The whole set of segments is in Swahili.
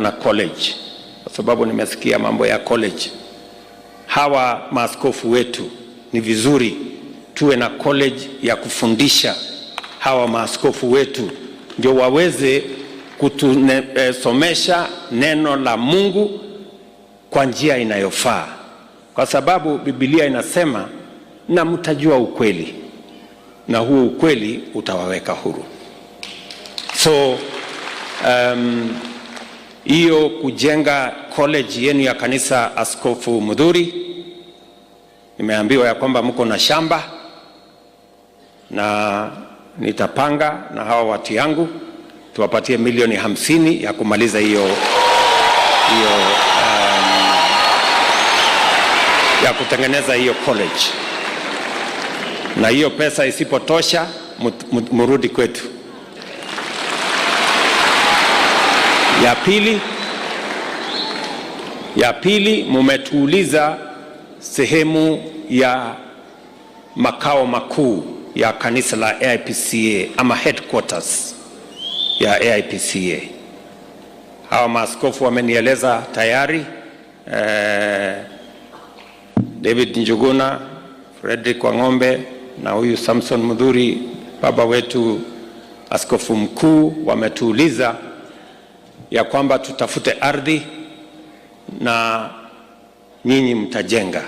Na college, kwa sababu nimesikia mambo ya college. Hawa maaskofu wetu, ni vizuri tuwe na college ya kufundisha hawa maaskofu wetu ndio waweze kutusomesha neno la Mungu kwa njia inayofaa, kwa sababu Biblia inasema, "Na mtajua ukweli na huo ukweli utawaweka huru." So hiyo kujenga college yenu ya kanisa, Askofu Mudhuri, nimeambiwa ya kwamba mko na shamba na nitapanga na hawa watu yangu tuwapatie milioni 50 ya kumaliza hiyo ya kutengeneza hiyo college, na hiyo pesa isipotosha murudi kwetu. Ya pili, mumetuuliza sehemu ya makao makuu ya kanisa la AIPCA ama headquarters ya AIPCA. Hawa maaskofu wamenieleza tayari, David Njuguna, Frederick Wang'ombe na huyu Samson Mudhuri, baba wetu askofu mkuu, wametuuliza ya kwamba tutafute ardhi na nyinyi mtajenga.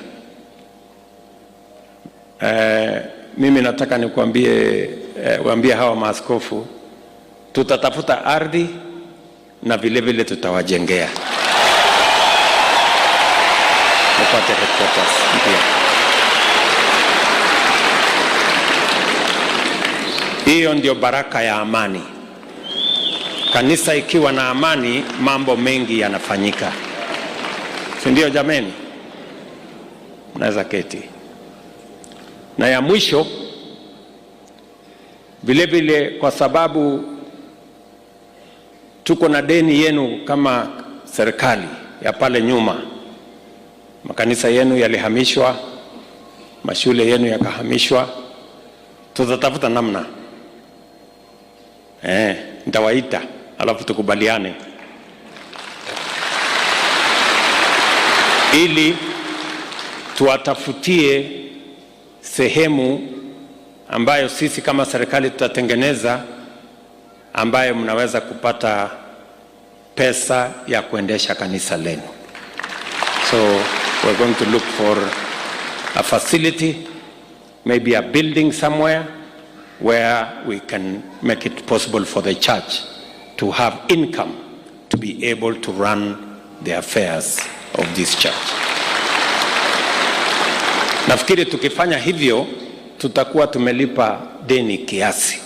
Mimi nataka nikuambie, waambie hawa maaskofu tutatafuta ardhi na vile vile tutawajengea mupate headquarters mpya. Hiyo ndio baraka ya amani. Kanisa ikiwa na amani, mambo mengi yanafanyika, si ndio? Jameni, mnaweza keti. Na ya mwisho vile vile, kwa sababu tuko na deni yenu kama serikali ya pale nyuma, makanisa yenu yalihamishwa, mashule yenu yakahamishwa, tutatafuta namna, nitawaita alafu tukubaliane ili tuwatafutie sehemu ambayo sisi kama serikali tutatengeneza ambayo mnaweza kupata pesa ya kuendesha kanisa lenu. So we're going to look for a facility, maybe a building somewhere where we can make it possible for the church to have income to be able to run the affairs of this church. Nafikiri tukifanya hivyo tutakuwa tumelipa deni kiasi.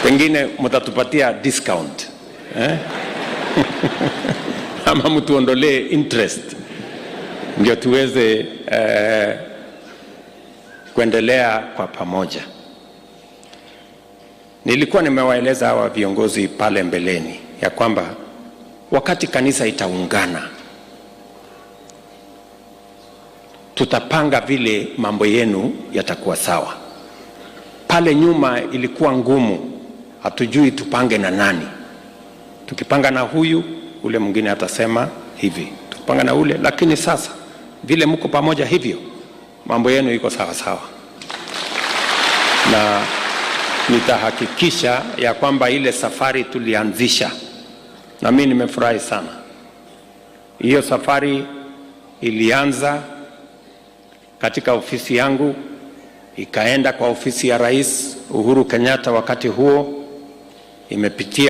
Pengine mtatupatia discount, eh? Ama mtuondolee interest ndio tuweze kuendelea kwa pamoja. Nilikuwa nimewaeleza hawa viongozi pale mbeleni ya kwamba wakati kanisa itaungana, tutapanga vile mambo yenu yatakuwa sawa. Pale nyuma ilikuwa ngumu, hatujui tupange na nani. Tukipanga na huyu, ule mwingine atasema hivi, tukipanga na ule. Lakini sasa vile mko pamoja hivyo, mambo yenu iko sawa sawa, na nitahakikisha ya kwamba ile safari tulianzisha, na mimi nimefurahi sana. Hiyo safari ilianza katika ofisi yangu, ikaenda kwa ofisi ya Rais Uhuru Kenyatta wakati huo, imepitia